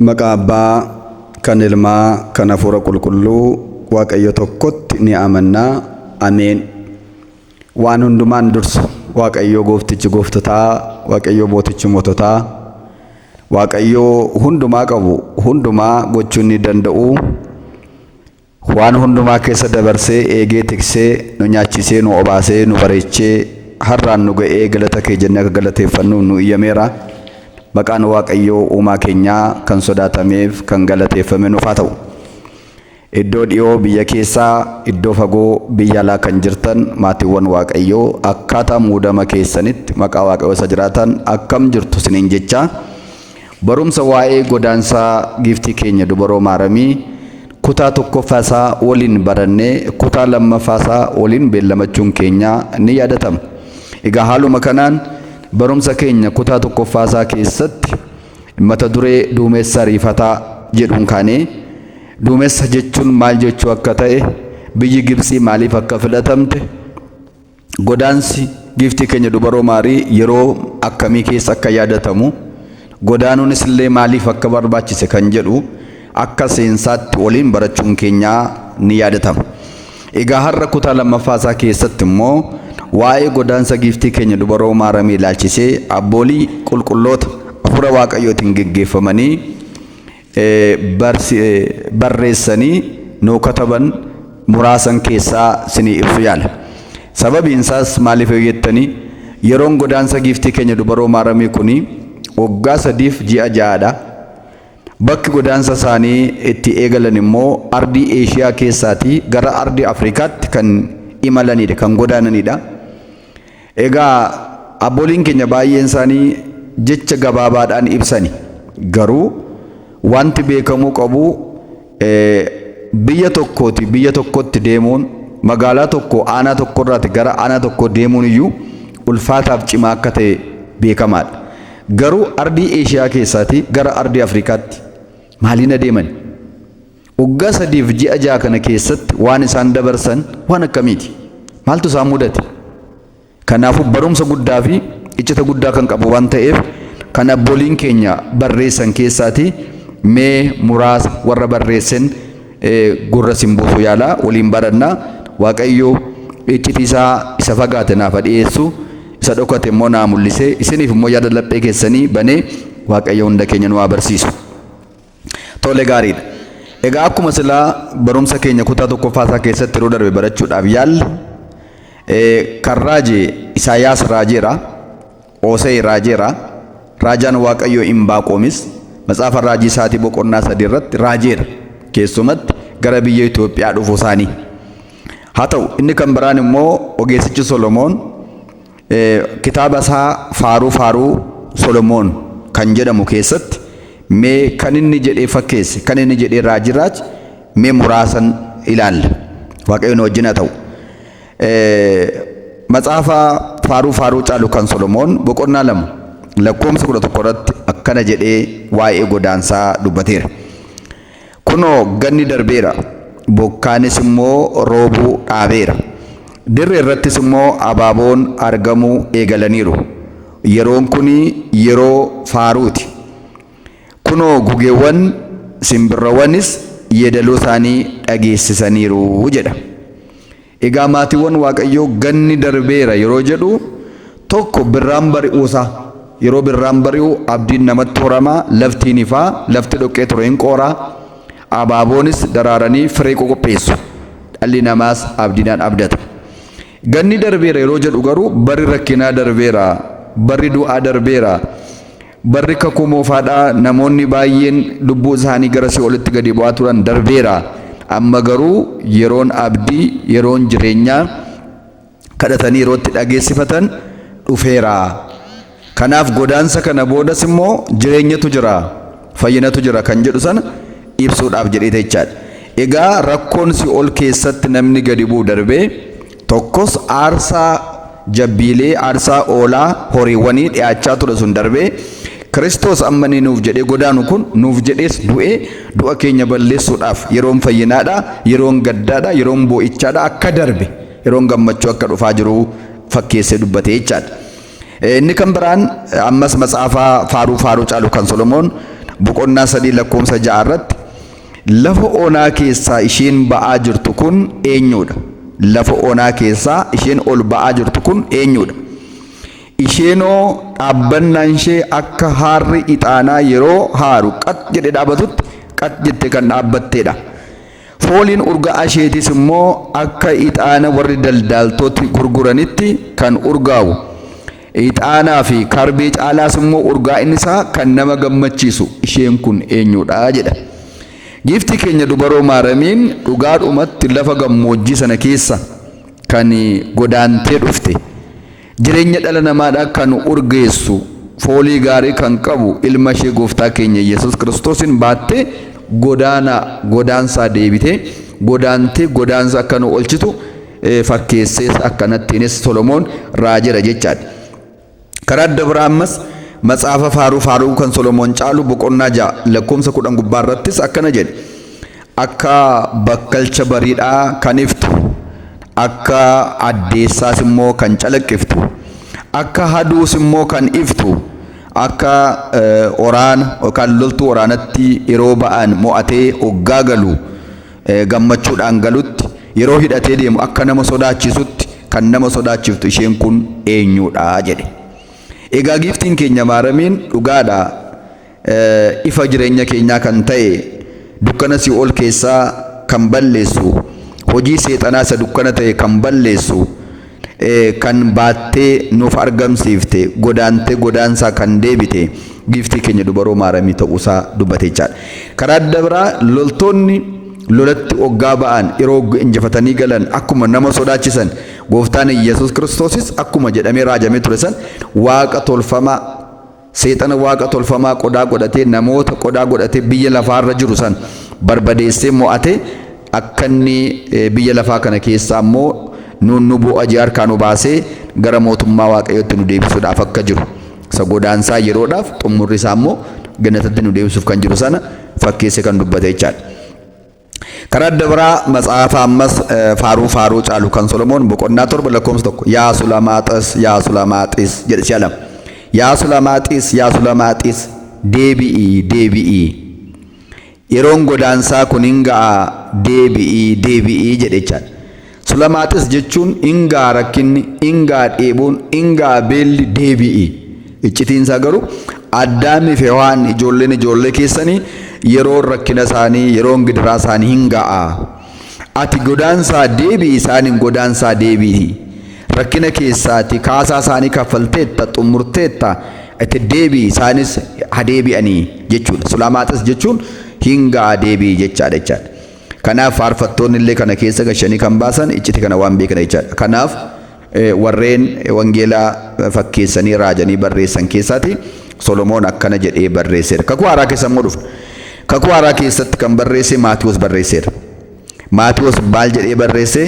Maqaa Abbaa kan Ilmaa kan Hafuura Qulqulluu Waaqayyo tokkotti ni amanna. Ameen. Waan hundumaan dursa Waaqayyo gooftichi gooftotaa, Waaqayyo mootichi moototaa, Waaqayyo hundumaa qabu, hundumaa gochuu ni danda'u. Waan hundumaa keessa dabarsee eegee tiksee nu nyaachisee nu obaasee nu bareechee har'aan nu ga'ee galata kee jennee akka galateeffannu nu iyyameera. Maqaan Waaqayyoo uumaa keenyaa kan sodaatameef kan galateeffame nuuf haa ta'u. Iddoo dhiyoo biyya keessaa, iddoo fagoo biyya alaa kan jirtan maatiiwwan Waaqayyoo akkaataa muudama keessanitti maqaa Waaqayyoo isa jiraatan akkam jirtu isiniin jechaa. Barumsa waa'ee godaansaa giiftii keenya dubaroo Maaramii kutaa tokkoffaa isaa waliin barannee kutaa lammaffaa isaa waliin beellamachuun keenya ni yaadatama. Egaa haaluma kanaan barumsa keenya kutaa tokkoffaa isaa keessatti mata duree duumessa ariifataa jedhuun kaanee duumessa jechuun maal jechuu akka ta'e, biyyi Gibtsii maaliif akka filatamte, godaansi giiftii keenya dubaroo Maarii yeroo akkamii keessa akka yaadatamu, godaanuunis illee maaliif akka barbaachise kan jedhu akka seensaatti waliin barachuun keenya ni yaadatama. Egaa har'a kutaa lammaffaa isaa keessatti immoo waa'ee godaansa giiftii keenya dubaroo Maaramii ilaalchisee abboolii qulqulloota hafuura Waaqayyootiin geggeeffamanii barreessanii nuu kataban muraasan keessaa sinii ibsu yaala. Sababiin isaas maaliif yoo jettanii yeroon godaansa giiftii keenya dubaroo Maaramii kuni waggaa 3f ji'a 6dha. Bakki godaansa isaanii itti eegalan immoo ardii Eeshiyaa keessaatii gara ardii Afrikaatti kan imalanidha, kan godaananidha. Egaa abbooliin keenya baay'een isaanii jecha gabaabaadhaan ibsani. Garuu wanti beekamuu qabu biyya tokkooti biyya tokkotti deemuun magaalaa tokko aanaa tokkorraati gara aanaa tokkoo deemuun iyyuu ulfaataaf cimaa akka ta'e beekamaadha. Garuu ardii Eeshiyaa keessaati gara ardii Afrikaatti maaliin adeeman? Waggaa 3f ji'a 6 kana keessatti waan isaan dabarsan waan akkamiiti? Maaltu isaan mudate? Kanaafuu barumsa guddaa fi iccita guddaa kan qabu waan ta'eef kan abbooliin keenya barreessan keessaati mee muraasa warra barreessen gurra sin buusu yaala waliin baranna. Waaqayyo iccitii isaa isa fagaate naaf haa dhiyeessu, isa dhokate immoo naa mul'isee isiniif immoo yaada laphee keessanii banee Waaqayyo hunda keenya nu haa barsiisu. Tole gaariidha. Egaa akkuma silaa barumsa keenya kutaa tokkoffaa isaa keessatti yeroo darbe barachuudhaaf yaalle kan raaje Isaayaas raajeera, Oosey raajeera, raajaan Waaqayyoo Imbaaqoomis matsaafa raajii isaatii boqonnaa 3 irratti raajeera. Keessumatti gara biyya Itoophiyaa dhufuu isaanii. Haa ta'u inni kan biraan immoo ogeessichi Solomoon Kitaaba isaa Faaruu Faaruu Solomoon kan jedhamu keessatti mee kan inni jedhee fakkeesse, kan inni jedhee raajii raaje mee muraasan ilaalla. Waaqayyo nu wajjin haa ta'u. Matsaafa Faaruu Faaruu caalu kan Solomoon boqonnaa 2 lakkoofsa 11 irratti akkana jedhee waa'ee godaansaa dubbateera. Kunoo ganni darbeera, bokkaanis immoo roobuu dhaabeera. Dirree irrattis immoo abaaboon argamuu eegalaniiru. Yeroon kun yeroo faaruuti. Kunoo gugeewwan, simbirroowwanis yeedaloo isaanii dhageessisaniiru jedha. Egaa maatiiwwan Waaqayyoo ganni darbeera yeroo jedhu tokko birraan bari'uusaa. Yeroo birraan bari'u abdiin namatti horama, lafti hin ifaa, lafti dhoqqee ture hin qoora, abaaboonis daraaranii firee qoqopheessu. Dhalli namaas abdiidhaan abdata. Ganni darbeera yeroo jedhu garuu barri rakkinaa darbeera, barri du'aa darbeera, Barri Kakuu Moofaadhaa namoonni baay'een lubbuu isaanii gara si'oolitti gadi bu'aa turan darbeera. Amma garuu yeroon abdii, yeroon jireenyaa kadhatanii yeroo itti dhageessifatan dhufeera. Kanaaf godaansa kana boodas immoo jireenyatu jira, fayyinatu jira kan jedhu sana ibsuudhaaf jedhee jechaadha. Egaa rakkoon si'ool keessatti namni gadi bu'u darbee Tokkos aarsaa jabbiilee, aarsaa oolaa, horiiwwanii dhi'aachaa ture sun darbee, Kiristoos amma inni nuuf jedhee godaanu kun nuuf jedhees du'ee du'a keenya balleessuudhaaf yeroon fayyinaadha, yeroon gaddaadha, yeroon boo'ichaadha akka darbe, yeroon gammachuu akka dhufaa jiru fakkeessee dubbate jechaadha. Inni kan biraan ammas matsaafa Faaruu Faaruu caalu kan Solomoon boqonnaa 3 lakkoofsa 6 irratti lafa onaa keessaa isheen ba'aa jirtu kun eenyudha? Lafa onaa keessaa isheen ol ba'aa jirtu kun eenyudha? Isheenoo dhaabbannaan ishee akka haarri ixaanaa yeroo haaru qat jedhee dhaabatutti qat jettee kan dhaabbatteedha. Fooliin urga'aa isheetis immoo akka ixaana warri daldaaltoti gurguranitti kan urgaa'u. Ixaanaa fi karbee caalaas immoo urgaa'inni isaa kan nama gammachiisu isheen kun eenyudha jedha. Giiftii keenya dubaroo Maaramiin dhugaadhumatti lafa gammoojjii sana keessa kan godaantee dhufte. Jireenya dhala namaadhaa kan urgeessu foolii gaarii kan qabu ilma ishee gooftaa keenya Yesuus Kiristoosin baattee godaana godaansaa deebitee godaantee godaansa akka nu oolchitu fakkeessees akkanattiinis Solomoon raajeera jechaadha. Karaa adda biraa ammas matsaafa faaruu faaruu kan Solomoon caalu boqonnaa 6 lakkoomsa 10 gubbaa irrattis akkana jedhe. Akka bakkalcha bariidhaa kan iftu, akka addeessaas immoo kan calaqqiftu, akka haduus immoo kan iftu, akka oraana yookaan loltuu waraanatti yeroo ba'an mo'atee hoggaa galu gammachuudhaan galutti yeroo hidhatee deemu akka nama sodaachisutti kan nama sodaachiftu isheen kun eenyudha jedhe. Egaa giiftiin keenya Maaramiin dhugaadha ifa jireenya keenyaa kan ta'e dukkana si'ool keessaa kan balleessu hojii seexanaa isa dukkana ta'e kan balleessu kan baattee nuuf argamsiifte godaantee godaansaa kan deebite giiftii keenya dubaroo Maaramii ta'uusaa dubbate jechaadha. Karaa adda biraa loltoonni lolatti oggaa ba'an yeroo injifatanii galan akkuma nama sodaachisan gooftaan Yesuus Kiristoosis akkuma jedhamee raajamee ture san waaqa tolfamaa seexana waaqa tolfamaa qodaa godhatee namoota qodaa godhatee biyya lafaarra jiru san barbadeessee mo'ate akka inni biyya lafaa kana keessaa immoo nuun nu bu'aa harkaa nu baasee gara mootummaa waaqayyootti nu deebisuudhaaf akka jiru isa godaansaa yeroodhaaf xumurri isaa immoo gannatatti nu deebisuuf kan jiru sana fakkeessee kan dubbate jechaadha. Karaa adda biraa matsaafa ammas faaruu faaruu caalu kan Solomoon boqonnaa 7 lakkoofsa 1 yaa Sulamaaxis yaa Sulamaaxis jedhe si'a lama. Yaa Sulamaaxis yaa Sulamaaxis deebi'i deebi'i. Yeroon godaansaa kun hin ga'a deebi'i deebi'i jedhe jechaadha. Sulamaaxis jechuun hin ga'a rakkinni, hin ga'a dheebuun, hin ga'a beelli deebi'i. Iccitiinsaa garuu Addaamii fi Hewaan ijoolleen ijoollee keessanii yeroon rakkina isaanii yeroon gidiraa isaanii hin ga'a. Ati godaansaa deebi'i isaaniin godaansaa deebi'i. Rakkina keessaati kaasaa isaanii kaffalteetta xumurteetta itti deebi'i isaanis ha deebi'anii jechuudha. Sulamaaxis jechuun hin ga'a deebi'i jechaadha jechaadha. Kanaaf faarfattoonni illee kana keessa gashanii kan baasan icciti kana waan beekan jechaadha. Kanaaf warreen wangeelaa fakkeessanii raajanii barreessan keessaati Solomoon akkana jedhee barreesseera. Kakuu haaraa keessa immoo dhufa. Kakuu haaraa keessatti kan barreesse Maatiyoos barreesseera. Maatiyoos maal jedhee barreesse?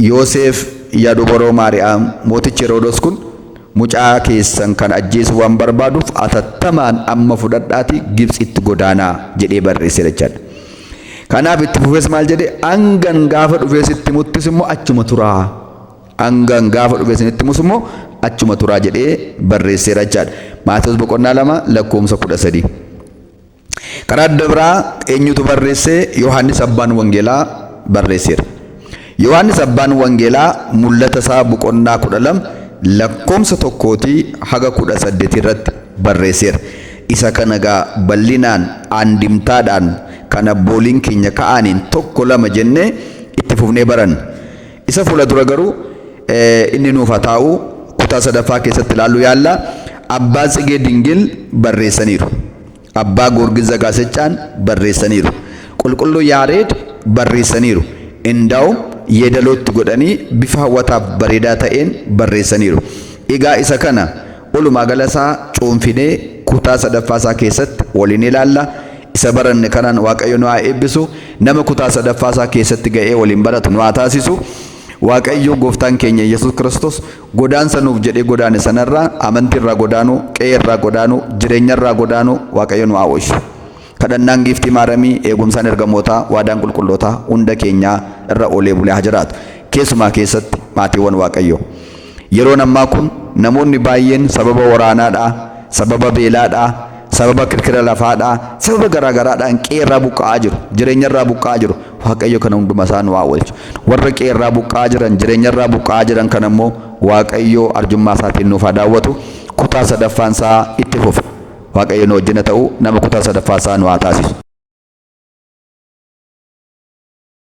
Yoosef yaa dubaroo Maariyaam mootichi Herodos kun mucaa keessan kan ajjeesu waan barbaaduuf atattamaan amma fudhadhaati Gibxitti godaanaa jedhee barreesseera jechaadha. Kanaaf itti fufees maal jedhe hangan gaafa dhufee sitti muttis immoo achuma turaa. Hangan gaafa dhufee sinitti himus immoo achuma turaa jedhee barreesseera jechaadha. Maatiyoos boqonnaa 2 lakkoofsa 13. Karaa adda biraa eenyutu barreesse? Yohaannis abbaan wangeelaa barreesseera. Yohaannis abbaan wangeelaa mul'ata isaa boqonnaa 12 lakkoofsa 1 haga 18 irratti barreesseera. Isa kana gaa bal'inaan aandimtaadhaan kan abbooliin keenya ka'aniin 1 2 jennee itti fufnee baranna. Isa fuula dura garuu inni nuuf haa taa'u kutaa 3ffaa keessatti ilaallu yaalla. Abbaa Tsigee Dingil barreessaniiru. Abbaa Goorgis Zagaasechaan barreessaniiru. Qulqulluu Yaareed barreessaniiru. Indaa'um yeedalootti godhanii bifa hawwataaf bareedaa ta'een barreessaniiru. Egaa isa kana walumaa gala isaa cuunfinee kutaa 3ffaa isaa keessatti waliin ilaalla. Isa baranne kanaan Waaqayyo nu haa eebbisu. Nama kutaa 3ffaa isaa keessatti ga'ee waliin baratu nu haa taasisu. Waaqayyo gooftaan keenya Yesuus Kiristoos godaansa nuuf jedhee godaane sanarraa amantiirraa godaanuu, qe'eerraa godaanuu, jireenyarraa godaanuu Waaqayyo nu haa oolchu. Kadhannaan giiftii Maaramii, eegumsaan ergamootaa, waadaan qulqullootaa hunda keenyaa irra oolee bulee haa jiraatu. Keessumaa keessatti maatiiwwan Waaqayyoo. Yeroon ammaa kun namoonni baay'een sababa waraanaadhaa, sababa beelaadhaa, Sababa kirkira lafaadhaa, sababa garaa garaadhaan qe'eerraa buqqa'aa jiru, jireenyarraa buqqa'aa jiru. Waaqayyo kana hunduma isaa nu haa oolchu. Warra qe'eerraa buqqa'aa jiran, jireenyarraa buqqa'aa jiran kana immoo Waaqayyo arjummaa isaatiin nuuf haa daawwatu. Kutaa sadaffaan isaa itti fufa. Waaqayyo nu wajjin haa ta'u, nama kutaa sadaffaa isaa nu haa taasisu.